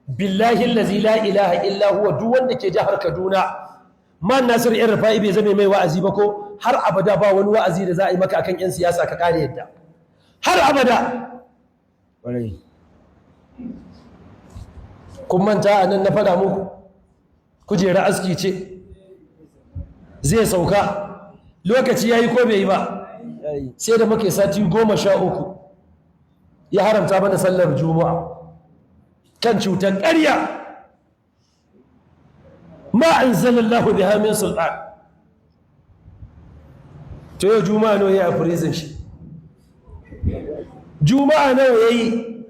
Billahi allazi la ilaha illa huwa, duk wanda ke jihar Kaduna, Man Nasir yan Rufa'i bai zame mai wa'azi ba ko har abada ba wani wa'azi da za a yi maka akan yan siyasa ka kare yadda, har abada. Kun manta a nan na faɗa muku kujera aski ce zai sauka, lokaci ya yi ko bai yi ba? Sai da muke sati 13 ya haramta mana sallar Juma'a kan cutar ƙarya, ma anzalallahu biha min sultan. To yau Juma'a nawa yayi a prison shi? Juma'a nawa yayi?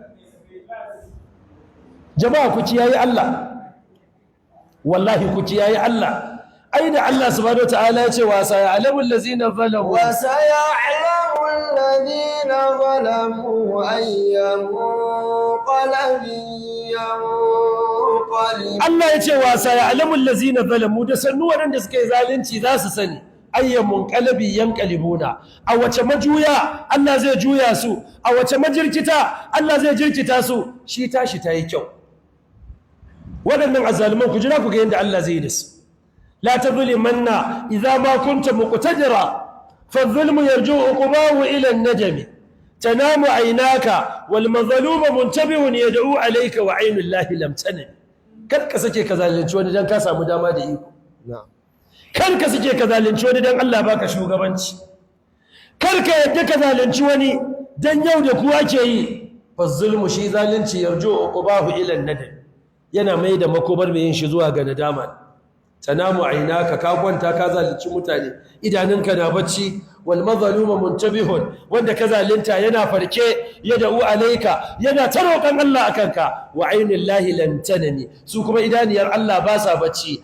Jama'a, ku kiyayi Allah, wallahi ku kiyayi Allah. Ai da Allah subhanahu wataala ya ce wa saya'lamu allazina zalamu. وسيعلم الذين ظلموا أي منقلب ينقلبون. Allah ya ce wa saya'lamu allazina zalamu, da sannu waɗanda suka yi zalunci za su sani, ayya munqalabi yanqalibuna, a wace majuya Allah zai juya su, a wace majirkita Allah zai jirkita su. Shi tashi ta yi kyau. Waɗannan azzaluman, ku jira ku ga yadda Allah zai yi da su. La tadhlimanna idza ma kunta muqtadira, fa dhulmu yarji'u uqbahu ila an-najmi, tanamu aynaka wal mazlumu muntabihun yad'u alayka wa aynu llahi lam tanam. Kar ka sake ka zalunci wani dan ka samu dama da iko. Kar ka sake ka zalunci wani dan Allah baka shugabanci. Kar ka yadda ka zalunci wani dan yau da kuwa ke yi. Fa zulmu, shi zalunci, yarji'u uqbahu ila an-nadam, yana mai da makobar mai yin shi zuwa ga nadama. Tanamu aynaka, ka kwanta ka zalunci mutane, idanunka na bacci, wal mazluma muntabihun, wanda ka zalunta yana farke, yad'u alayka, yana ta roƙon Allah akanka, wa aynullahi lam tanami, su kuma idaniyar Allah ba sa bacci.